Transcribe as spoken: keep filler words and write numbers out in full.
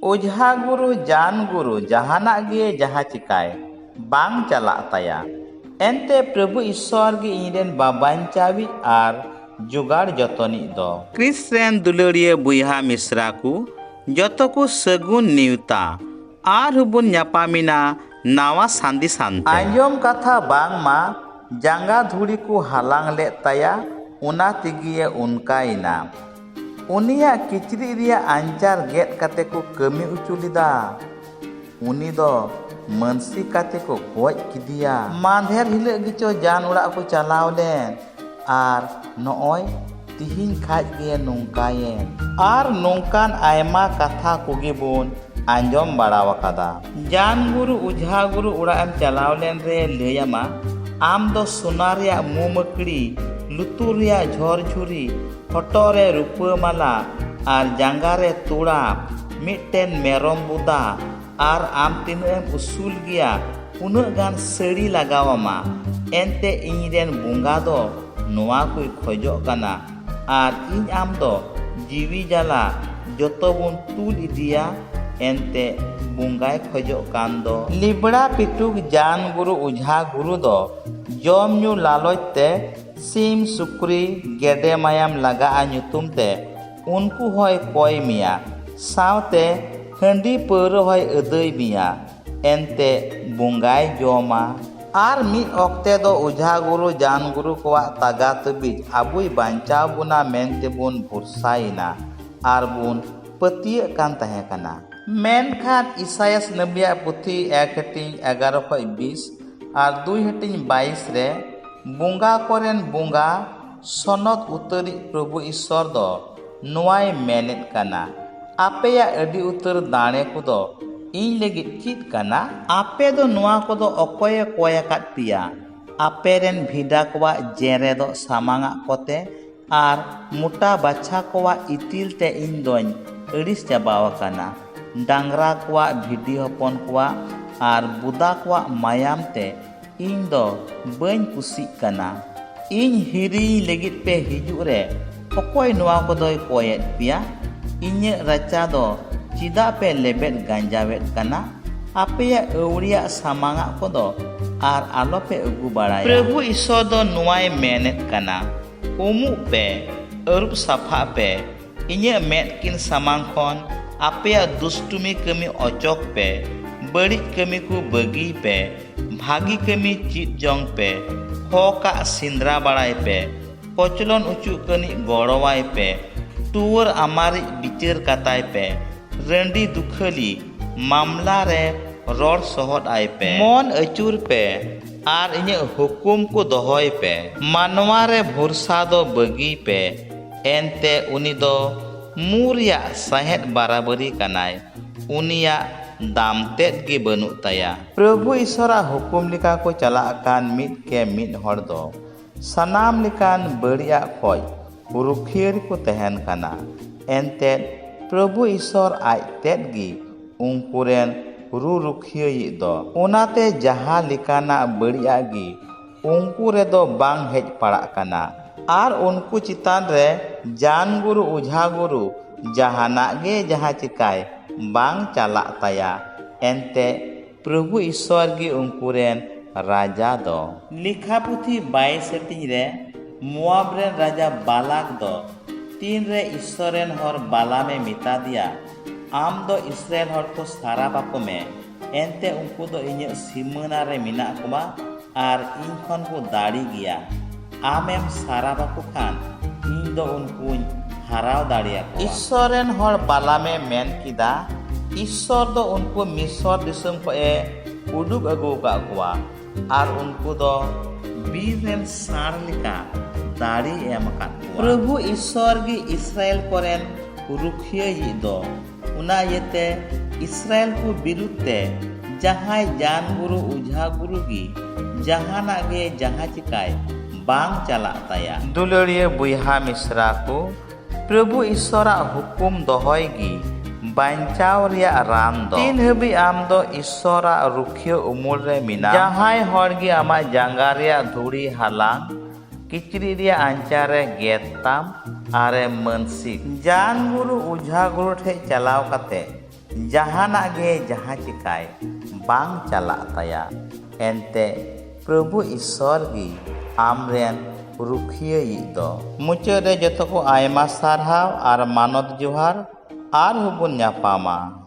ᱚᱡᱷᱟ ᱜᱩᱨᱩ, ᱡᱟᱱ ᱜᱩᱨᱩ, ᱡᱟᱦᱟᱱᱟᱜ ᱜᱮ ᱡᱟᱦᱟᱸ ᱪᱤᱠᱟᱭ, ᱵᱟᱝ ᱪᱟᱞᱟᱜ ᱛᱟᱭᱟ᱾ ᱮᱱᱛᱮ ᱯᱨᱚᱵᱷᱩ ᱤᱥᱥᱚᱨ ᱜᱮ ᱤᱧᱨᱮᱱ ᱵᱟᱵᱟᱧᱪᱟᱣᱤᱡ ᱟᱨ ᱡᱚᱜᱟᱲ ᱡᱚᱛᱚᱱᱤᱡ ᱫᱚ᱾ ᱠᱨᱤᱥ ᱨᱮᱱ ᱫᱩᱞᱟᱹᱲᱤᱭᱟᱹ ᱵᱚᱭᱦᱟ ᱢᱤᱥᱨᱟ ᱠᱚ, ᱡᱚᱛᱚ ᱠᱚ ᱥᱟᱹᱜᱩᱱ ᱱᱮᱣᱛᱟ᱾ ᱟᱨᱦᱚᱸ ᱵᱚᱱ ᱧᱟᱯᱟᱢᱮᱱᱟ ᱱᱟᱣᱟ ᱥᱟᱸᱫᱮᱥ ᱟᱱᱛᱮ᱾ ᱟᱸᱡᱚᱢ ᱠᱟᱛᱷᱟ, ᱵᱟᱝᱢᱟ ᱡᱟᱸᱜᱟ ᱫᱷᱩᱲᱤ ᱠᱚ ᱦᱟᱞᱟᱝ ᱞᱮᱫ ᱛᱟᱭᱟ, ᱚᱱᱟ ᱛᱮᱜᱮ ᱚᱱᱠᱟᱭᱮᱱᱟ᱾ ᱩᱱᱤᱭᱟᱜ ᱠᱤᱪᱨᱤᱡ ᱨᱮᱭᱟᱜ ᱟᱧᱪᱟᱨ ᱜᱮᱫ ᱠᱟᱛᱮ ᱠᱚ ᱠᱟᱹᱢᱤ ᱦᱚᱪᱚ ᱞᱮᱫᱟ᱾ ᱩᱱᱤ ᱫᱚ ᱢᱟᱹᱱᱥᱤ ᱠᱟᱛᱮ ᱠᱚ ᱜᱚᱡ ᱠᱮᱫᱮᱭᱟ᱾ ᱢᱟᱫᱷᱮᱨ ᱦᱤᱞᱳᱜ ᱜᱮᱪᱚ ᱡᱟᱱ ᱚᱲᱟᱜ ᱠᱚ ᱪᱟᱞᱟᱣ ᱞᱮᱱ᱾ ᱟᱨ ᱱᱚᱜᱼᱚᱭ ᱛᱤᱦᱤᱧ ᱠᱷᱟᱡ ᱜᱮ ᱱᱚᱝᱠᱟᱭᱮᱱ᱾ ᱟᱨ ᱱᱚᱝᱠᱟᱱ ᱟᱭᱢᱟ ᱠᱟᱛᱷᱟ ᱠᱚᱜᱮ ᱵᱚᱱ ᱟᱸᱡᱚᱢ ᱵᱟᱲᱟ ᱟᱠᱟᱫᱟ᱾ ᱡᱟᱱ ᱜᱩᱨᱩ, ᱚᱡᱷᱟ ᱜᱩᱨᱩ ᱚᱲᱟᱜ ᱮᱢ ᱪᱟᱞᱟᱣ ᱞᱮᱱ ᱨᱮ ᱞᱟᱹᱭ ᱟᱢᱟ, ᱟᱢ ᱫᱚ ᱥᱚᱱᱟ ᱨᱮᱭᱟᱜ ᱢᱩᱢᱟᱹᱠᱲᱤ, ᱞᱩᱛᱩᱨ ᱨᱮᱭᱟᱜ ᱡᱷᱚᱨᱡᱷᱩᱨᱤ, ᱦᱚᱴᱚᱜ ᱨᱮ ᱨᱩᱯᱟᱹ ᱢᱟᱞᱟ ᱟᱨ ᱡᱟᱸᱜᱟ ᱨᱮ ᱛᱚᱲᱟ, ᱢᱤᱫᱴᱮᱱ ᱢᱮᱨᱚᱢ ᱵᱚᱫᱟ, ᱟᱨ ᱟᱢ ᱛᱤᱱᱟᱹᱜ ᱮᱢ ᱩᱥᱩᱞ ᱜᱮᱭᱟ, ᱩᱱᱟᱹᱜ ᱜᱟᱱ ᱥᱟᱹᱲᱤ ᱞᱟᱜᱟᱣ ᱟᱢᱟ᱾ ᱮᱱᱛᱮ ᱤᱧ ᱨᱮᱱ ᱵᱚᱸᱜᱟ ᱫᱚ ᱱᱚᱣᱟ ᱠᱚᱭ ᱠᱷᱚᱡᱚᱜ ᱠᱟᱱᱟ᱾ ᱟᱨ ᱤᱧ ᱟᱢ ᱫᱚ ᱡᱤᱣᱤ ᱡᱟᱞᱟ ᱡᱚᱛᱚ ᱵᱚᱱ ᱛᱩᱞ ᱤᱫᱤᱭᱟ᱾ ᱮᱱᱛᱮ ᱵᱚᱸᱜᱟᱭ ᱠᱷᱚᱡᱚᱜ ᱠᱟᱱ ᱫᱚ᱾ ᱞᱤᱵᱲᱟ ᱯᱤᱴᱩᱠ, ᱡᱟᱱ ᱜᱩᱨᱩ, ᱚᱡᱷᱟ ᱜᱩᱨᱩ ᱫᱚ ᱡᱚᱢ ᱧᱩ ᱞᱟᱞᱚᱪ ᱛᱮ ᱥᱤᱢ, ᱥᱩᱠᱨᱤ, ᱜᱮᱰᱮ ᱢᱟᱭᱟᱢ ᱞᱟᱜᱟᱜᱼᱟ ᱧᱩᱛᱩᱢ ᱛᱮ ᱩᱱᱠᱩ ᱦᱚᱸᱭ ᱠᱚᱭ ᱢᱮᱭᱟ᱾ ᱥᱟᱶᱛᱮ ᱦᱟᱺᱰᱤ ᱯᱟᱹᱣᱨᱟᱹ ᱦᱚᱸᱭ ᱟᱹᱫᱟᱹᱭ ᱢᱮᱭᱟ᱾ ᱮᱱᱛᱮ ᱵᱚᱸᱜᱟᱭ ᱡᱚᱢᱟ᱾ ᱟᱨ ᱢᱤᱫ ᱚᱠᱛᱮ ᱫᱚ ᱚᱡᱷᱟ ᱜᱩᱨᱩ, ᱡᱟᱱ ᱜᱩᱨᱩ ᱠᱚᱣᱟᱜ ᱛᱟᱜᱟ ᱛᱟᱹᱵᱤᱡ ᱟᱵᱚᱭ ᱵᱟᱧᱪᱟᱣ ᱵᱚᱱᱟ ᱢᱮᱱᱛᱮ ᱵᱚᱱ ᱵᱷᱚᱨᱥᱟᱭᱮᱱᱟ ᱟᱨ ᱵᱚᱱ ᱯᱟᱹᱛᱭᱟᱹᱜ ᱠᱟᱱ ᱛᱟᱦᱮᱸ ᱠᱟᱱᱟ᱾ ᱢᱮᱱᱠᱷᱟᱱ ᱤᱥᱟᱭᱟᱥ ᱱᱟᱵᱤᱭᱟᱜ ᱯᱩᱛᱷᱤ ᱮᱠ ᱦᱟᱹᱴᱤᱧ ᱮᱜᱟᱨᱚ ᱠᱷᱚᱱ ᱵᱤᱥ ᱟᱨ ᱫᱩᱭ ᱦᱟᱹᱴᱤᱧ ᱵᱟᱭᱤᱥ ᱨᱮ ᱵᱚᱸᱜᱟ ᱠᱚᱨᱮᱱ ᱵᱚᱸᱜᱟ, ᱥᱚᱱᱚᱛ ᱩᱛᱟᱹᱨᱤᱡ ᱯᱨᱚᱵᱷᱩ ᱤᱥᱥᱚᱨ ᱫᱚ ᱱᱚᱣᱟᱭ ᱢᱮᱱᱮᱫ ᱠᱟᱱᱟ, ᱟᱯᱮᱭᱟᱜ ᱟᱹᱰᱤ ᱩᱛᱟᱹᱨ ᱫᱟᱲᱮ ᱠᱚᱫᱚ ᱤᱧ ᱞᱟᱹᱜᱤᱫ ᱪᱮᱫ ᱠᱟᱱᱟ? ᱟᱯᱮ ᱫᱚ ᱱᱚᱣᱟ ᱠᱚᱫᱚ ᱚᱠᱚᱭᱮ ᱠᱚᱭ ᱟᱠᱟᱫ ᱯᱮᱭᱟ? ᱟᱯᱮᱨᱮᱱ ᱵᱷᱤᱰᱟ ᱠᱚᱣᱟᱜ ᱡᱮᱨᱮᱫᱚᱜ ᱥᱟᱢᱟᱝᱟᱜ ᱠᱚᱛᱮ ᱟᱨ ᱢᱚᱴᱟ ᱵᱟᱪᱷᱟ ᱠᱚᱣᱟᱜ ᱤᱛᱤᱞ ᱛᱮ ᱤᱧ ᱫᱚᱧ ᱟᱹᱲᱤᱥ ᱪᱟᱵᱟᱣ ᱟᱠᱟᱱᱟ᱾ ᱰᱟᱝᱨᱟ ᱠᱚᱣᱟᱜ, ᱵᱷᱤᱰᱤ ᱦᱚᱯᱚᱱ ᱠᱚᱣᱟᱜ ᱟᱨ ᱵᱚᱫᱟ ᱠᱚᱣᱟᱜ ᱢᱟᱭᱟᱢ ᱛᱮ ᱤᱧ ᱫᱚ ᱵᱟᱹᱧ ᱠᱩᱥᱤᱜ ᱠᱟᱱᱟ᱾ ᱤᱧ ᱦᱤᱨᱤᱧ ᱞᱟᱹᱜᱤᱫ ᱯᱮ ᱦᱤᱡᱩᱜ ᱨᱮ ᱚᱠᱚᱭ ᱱᱚᱣᱟ ᱠᱚᱫᱚᱭ ᱠᱚᱭᱮᱫ ᱯᱮᱭᱟ? ᱤᱧᱟᱹᱜ ᱨᱟᱪᱟ ᱫᱚ ᱪᱮᱫᱟᱜ ᱯᱮ ᱞᱮᱵᱮᱫ ᱜᱟᱸᱡᱟᱣᱮᱫ ᱠᱟᱱᱟ? ᱟᱯᱮᱭᱟᱜ ᱟᱹᱣᱲᱤᱭᱟᱜ ᱥᱟᱢᱟᱝᱟᱜ ᱠᱚᱫᱚ ᱟᱨ ᱟᱞᱚᱯᱮ ᱟᱹᱜᱩ ᱵᱟᱲᱟᱭᱟ᱾ ᱯᱨᱚᱵᱷᱩ ᱤᱥᱚᱨ ᱫᱚ ᱱᱚᱣᱟᱭ ᱢᱮᱱᱮᱫ ᱠᱟᱱᱟ, ᱩᱢᱩᱜ ᱯᱮ, ᱟᱹᱨᱩᱵ ᱥᱟᱯᱷᱟᱜ ᱯᱮ, ᱤᱧᱟᱹᱜ ᱢᱮᱫ ᱠᱤᱱ ᱥᱟᱢᱟᱝ ᱠᱷᱚᱱ ᱟᱯᱮᱭᱟᱜ ᱫᱩᱥᱴᱩᱢᱤ ᱠᱟᱹᱢᱤ ᱚᱪᱚᱜ ᱯᱮ, ᱵᱟᱹᱲᱤᱡ ᱠᱟᱹᱢᱤ ᱠᱚ ᱵᱟᱹᱜᱤᱭ ᱯᱮ, ᱵᱷᱟᱹᱜᱤ ᱠᱟᱹᱢᱤ ᱪᱮᱫ ᱡᱚᱝ ᱯᱮ, ᱦᱚᱠᱟᱜ ᱥᱮᱸᱫᱽᱨᱟ ᱵᱟᱲᱟᱭ ᱯᱮ, ᱠᱚᱪᱞᱚᱱ ᱚᱪᱚᱜ ᱠᱟᱹᱱᱤᱡ ᱜᱚᱲᱚᱣᱟᱭ ᱯᱮ, ᱴᱩᱣᱟᱹᱨ ᱟᱢᱟᱨᱤᱡ ᱵᱤᱪᱟᱹᱨ ᱠᱟᱛᱟᱭ ᱯᱮ, ᱨᱟᱺᱰᱤ ᱫᱩᱠᱷᱟᱹᱞᱤ ᱢᱟᱢᱞᱟ ᱨᱮ ᱨᱚᱲ ᱥᱚᱦᱚᱫ ᱟᱭ ᱯᱮ᱾ ᱢᱚᱱ ᱟᱹᱪᱩᱨ ᱯᱮ ᱟᱨ ᱤᱧᱟᱹᱜ ᱦᱩᱠᱩᱢ ᱠᱚ ᱫᱚᱦᱚᱭ ᱯᱮ᱾ ᱢᱟᱱᱣᱟ ᱨᱮ ᱵᱷᱚᱨᱥᱟ ᱫᱚ ᱵᱟᱹᱜᱤᱭ ᱯᱮ, ᱮᱱᱛᱮ ᱩᱱᱤ ᱫᱚ ᱢᱩ ᱨᱮᱭᱟᱜ ᱥᱟᱦᱮᱫ ᱵᱟᱨᱟᱵᱟᱹᱨᱤ ᱠᱟᱱᱟᱭ, ᱩᱱᱤᱭᱟᱜ ᱫᱟᱢ ᱛᱮᱫ ᱜᱮ ᱵᱟᱹᱱᱩᱜ ᱛᱟᱭᱟ᱾ ᱯᱨᱚᱵᱷᱩ ᱤᱥᱚᱨᱟᱜ ᱦᱩᱠᱩᱢ ᱞᱮᱠᱟ ᱠᱚ ᱪᱟᱞᱟᱜ ᱠᱟᱱ ᱢᱤᱫ ᱠᱮ ᱢᱤᱫ ᱦᱚᱲ ᱫᱚ ᱥᱟᱱᱟᱢ ᱞᱮᱠᱟᱱ ᱵᱟᱹᱲᱤᱡᱟᱜ ᱠᱷᱚᱡ ᱨᱩᱠᱷᱤᱭᱟᱹ ᱨᱮᱠᱚ ᱛᱟᱦᱮᱱ ᱠᱟᱱᱟ᱾ ᱮᱱᱛᱮᱫ, ᱯᱨᱚᱵᱷᱩ ᱤᱥᱚᱨ ᱟᱡ ᱛᱮᱫ ᱜᱮ ᱩᱱᱠᱩ ᱨᱮᱱ ᱨᱩ ᱨᱩᱠᱷᱤᱭᱟᱹᱭᱤᱡ ᱫᱚ᱾ ᱚᱱᱟᱛᱮ ᱡᱟᱦᱟᱸ ᱞᱮᱠᱟᱱᱟᱜ ᱵᱟᱹᱲᱤᱡᱟᱜ ᱜᱮ ᱩᱱᱠᱩ ᱨᱮᱫᱚ ᱵᱟᱝ ᱦᱮᱡ ᱯᱟᱲᱟᱜ ᱠᱟᱱᱟ᱾ ᱟᱨ ᱩᱱᱠᱩ ᱪᱮᱛᱟᱱ ᱨᱮ ᱡᱟᱱ ᱜᱩᱨᱩ, ᱚᱡᱷᱟ ᱜᱩᱨᱩ, ᱡᱟᱦᱟᱱᱟᱜ ᱜᱮ ᱡᱟᱦᱟᱸ ᱪᱤᱠᱟᱭ ᱵᱟᱝ ᱪᱟᱞᱟᱜ ᱛᱟᱭᱟ᱾ ᱮᱱᱛᱮ ᱯᱨᱚᱵᱷᱩ ᱤᱥᱚᱨ ᱜᱮ ᱩᱱᱠᱩ ᱨᱮᱱ ᱨᱟᱡᱟ ᱫᱚ᱾ ᱞᱮᱠᱷᱟ ᱯᱩᱛᱷᱤ ᱵᱟᱭᱤᱥ ᱦᱟᱹᱴᱤᱧ ᱨᱮ ᱢᱳᱣᱟᱵ ᱨᱮᱱ ᱨᱟᱡᱟ ᱵᱟᱞᱟᱠ ᱫᱚ ᱛᱤᱱᱨᱮ ᱤᱥᱚᱨ ᱨᱮᱱ ᱦᱚᱲ ᱵᱟᱞᱟᱢᱮ ᱢᱮᱛᱟ ᱫᱮᱭᱟ, "ᱟᱢ ᱫᱚ ᱤᱥᱨᱟᱭᱮᱞ ᱦᱚᱲ ᱠᱚ ᱥᱟᱨᱟᱯ ᱟᱠᱚ ᱢᱮ, ᱮᱱᱛᱮ ᱩᱱᱠᱩ ᱫᱚ ᱤᱧᱟᱹᱜ ᱥᱤᱢᱟᱹᱱᱟ ᱨᱮ ᱢᱮᱱᱟᱜ ᱠᱚᱣᱟ ᱟᱨ ᱤᱧ ᱠᱷᱚᱱ ᱠᱚ ᱫᱟᱲᱮ ᱜᱮᱭᱟ᱾ ᱟᱢᱮᱢ ᱥᱟᱨᱟᱯ ᱟᱠᱚ ᱠᱷᱟᱱ ᱤᱧ ᱫᱚ ᱩᱱᱠᱩᱧ ᱦᱟᱨᱟᱣ ᱫᱟᱲᱮᱭᱟᱠᱚᱣᱟ᱾" ᱤᱥᱥᱚᱨ ᱨᱮᱱ ᱦᱚᱲ ᱵᱟᱞᱟᱢᱮ ᱢᱮᱱ ᱠᱮᱫᱟ, ᱤᱥᱥᱚᱨ ᱫᱚ ᱩᱱᱠᱩ ᱢᱤᱥᱚᱨ ᱫᱤᱥᱚᱢ ᱠᱷᱚᱱ ᱮ ᱩᱰᱩᱠ ᱟᱹᱜᱩ ᱟᱠᱟᱫ ᱠᱚᱣᱟ ᱟᱨ ᱩᱱᱠᱩ ᱫᱚ ᱵᱤᱨ ᱨᱮᱱ ᱥᱟᱬ ᱞᱮᱠᱟ ᱫᱟᱲᱮ ᱮᱢ ᱟᱠᱟᱫ ᱠᱚᱣᱟ᱾ ᱯᱨᱚᱵᱷᱩ ᱤᱥᱥᱚᱨ ᱜᱮ ᱤᱥᱨᱟᱭᱮᱞ ᱠᱚᱨᱮᱱ ᱨᱩᱠᱷᱤᱭᱟᱹᱭᱤᱡ ᱫᱚ᱾ ᱚᱱᱟ ᱤᱭᱟᱹᱛᱮ ᱤᱥᱨᱟᱭᱮᱞ ᱠᱚ ᱵᱤᱨᱩᱫᱷ ᱛᱮ ᱡᱟᱦᱟᱸᱭ ᱡᱟᱱ ᱜᱩᱨᱩ, ᱚᱡᱷᱟ ᱜᱩᱨᱩ ᱜᱮ ᱡᱟᱦᱟᱱᱟᱜ ᱜᱮ ᱡᱟᱦᱟᱸ ᱪᱤᱠᱟᱭ ᱵᱟᱝ ᱪᱟᱞᱟᱜ ᱛᱟᱭᱟ᱾ ᱫᱩᱞᱟᱹᱲᱤᱭᱟᱹ ᱵᱚᱭᱦᱟ ᱢᱤᱥᱨᱟ ᱠᱚ, ᱯᱨᱚᱵᱷᱩ ᱤᱥᱥᱚᱨᱟᱜ ᱦᱩᱠᱩᱢ ᱫᱚᱦᱚᱭ ᱜᱮ ᱵᱟᱧᱪᱟᱣ ᱨᱮᱭᱟᱜ ᱨᱟᱱ ᱫᱚ᱾ ᱛᱤᱱ ᱦᱟᱹᱵᱤᱡ ᱟᱢ ᱫᱚ ᱤᱥᱥᱚᱨᱟᱜ ᱨᱩᱠᱷᱤᱭᱟᱹ ᱩᱢᱩᱞ ᱨᱮ ᱢᱮᱱᱟᱢ? ᱡᱟᱦᱟᱸᱭ ᱦᱚᱲ ᱜᱮ ᱟᱢᱟᱜ ᱡᱟᱸᱜᱟ ᱨᱮᱭᱟᱜ ᱫᱷᱩᱲᱤ ᱦᱟᱞᱟᱝ ᱠᱤᱪᱨᱤᱡ ᱨᱮᱭᱟᱜ ᱟᱧᱪᱟᱨ ᱨᱮ ᱜᱮᱫ ᱛᱟᱢ, ᱟᱨᱮ ᱢᱟᱹᱱᱥᱤᱠ᱾ ᱡᱟᱱ ᱜᱩᱨᱩ ᱚᱡᱷᱟ ᱜᱩᱨᱩ ᱴᱷᱮᱡ ᱪᱟᱞᱟᱣ ᱠᱟᱛᱮ ᱡᱟᱦᱟᱱᱟᱜ ᱜᱮ ᱡᱟᱦᱟᱸ ᱪᱤᱠᱟᱭ ᱵᱟᱝ ᱪᱟᱞᱟᱜ ᱛᱟᱭᱟ᱾ ᱮᱱᱛᱮ ᱯᱨᱚᱵᱷᱩ ᱤᱥᱥᱚᱨ ᱜᱮ ᱟᱢᱨᱮᱱ ᱨᱩᱠᱷᱤᱭᱟᱹᱭᱤᱡ ᱫᱚ᱾ ᱢᱩᱪᱟᱹᱫ ᱨᱮ ᱡᱚᱛᱚ ᱠᱚ ᱟᱭᱢᱟ ᱥᱟᱨᱦᱟᱣ ᱟᱨ ᱢᱟᱱᱚᱛ ᱡᱚᱦᱟᱨ᱾ ᱟᱨᱦᱚᱸ ᱵᱚᱱ ᱧᱟᱯᱟᱢᱟ᱾